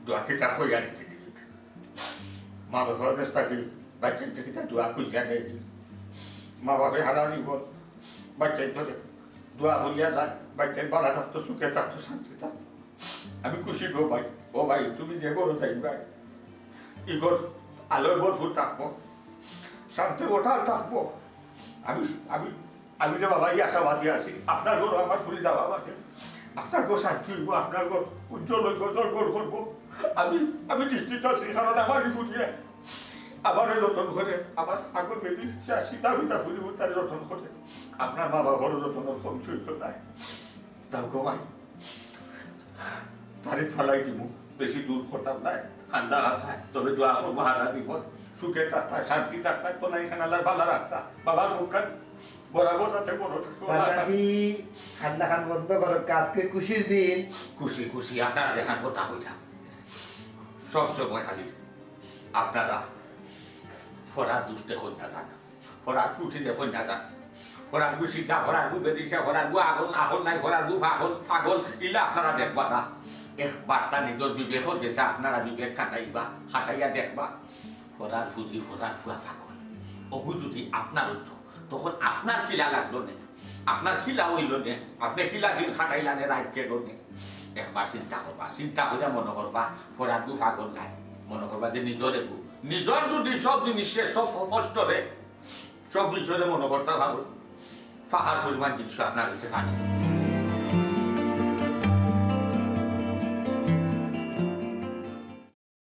দোয়া কিতা কইয়া দিতে দিবি? মা বাবার কাছ থাকি বাচ্চাইন্তরে কিতা দোয়া কইয়া দেয়? মা বাবা হারা জীবন বাচ্চাইন্তরে দোয়া করিয়া যায়, বাচ্চাইন ভালা থাকতো, সুখে থাকতো, শান্তি থাকতো। আমি খুশি গো ভাই। ও ভাই, তুমি যে ঘরো যাইবায়, ই ঘর আলোয় ভরপুর থাকবো, শান্তি অটাল থাকবো। আমি, আমি, আমি রে বাবা, ই আশাবাদী আছি। আপনার ঘরো আমার ফুরি যাওয়া বাদে আপনার ঘর শান্তি অইবো, আপনার ঘর উজ্জ্বল অইবো, জলমল করবো। আমি, আমি নিশ্চিত আছি, কারণ আমার ই ফুরিয়ে আমারে যতন করে, আমার আগর বেটি সে সিধা মিধা ফুরি তারে যতন করে। আপনার মা বাবারও যতন কমতি অইতো নায়। তাও গো ভাই, তারে ফালাই দিমু, বেশি দূর করতাম নায়। কান্দা হাসায়, তবে দোয়া করবো হারা জীবন সুখে থাকতা, শান্তি থাকতা, তো নাই খানালার ভালা রাখতা। বাবার মুখখান বরাবর যাতে বড় থাকতো। চাচাজি, কান্দাখান বন্ধ করউক্কা, আজকে খুশির দিন। খুশি খুশি আপনারা দেখার কথা কইতাম। সব সময় খালি আপনারা ফরার দুষ দেখইন না জান, ফরার ফুটি দেখইন না জান, ফরার গু সিধা, ফরার গু বেদিশা, ফরার গু আগল, আগল নাই, ফরার গু পাগল, পাগল, ইলা আপনারা দেখবা না। একবার তা নিজর বিবেকর গেছে আপনারা বিবেক খাটাইবা, খাটাইয়া দেখবা। ফরার ফুরি, ফরার ফুয়া পাগল। অগু যদি আপনার অইতো, তখন আপনার কিলা লাগলো নে? আপনার কিলা অইলো নে? আপনে কিলা দিন খাটাইলা নে, রাইত গেলো নে? একবার চিন্তা করবা, চিন্তা করিয়া মনো করবা, ফরার গু পাগল নায়। মনো করবা যে নিজর এগু, নিজর যদি সব জিনিসরে, সব কষ্টরে, সব বিষয়রে মনো করতা পারো, পাহাড় পরিমাণ জিনিস আপনার গেছে পানি।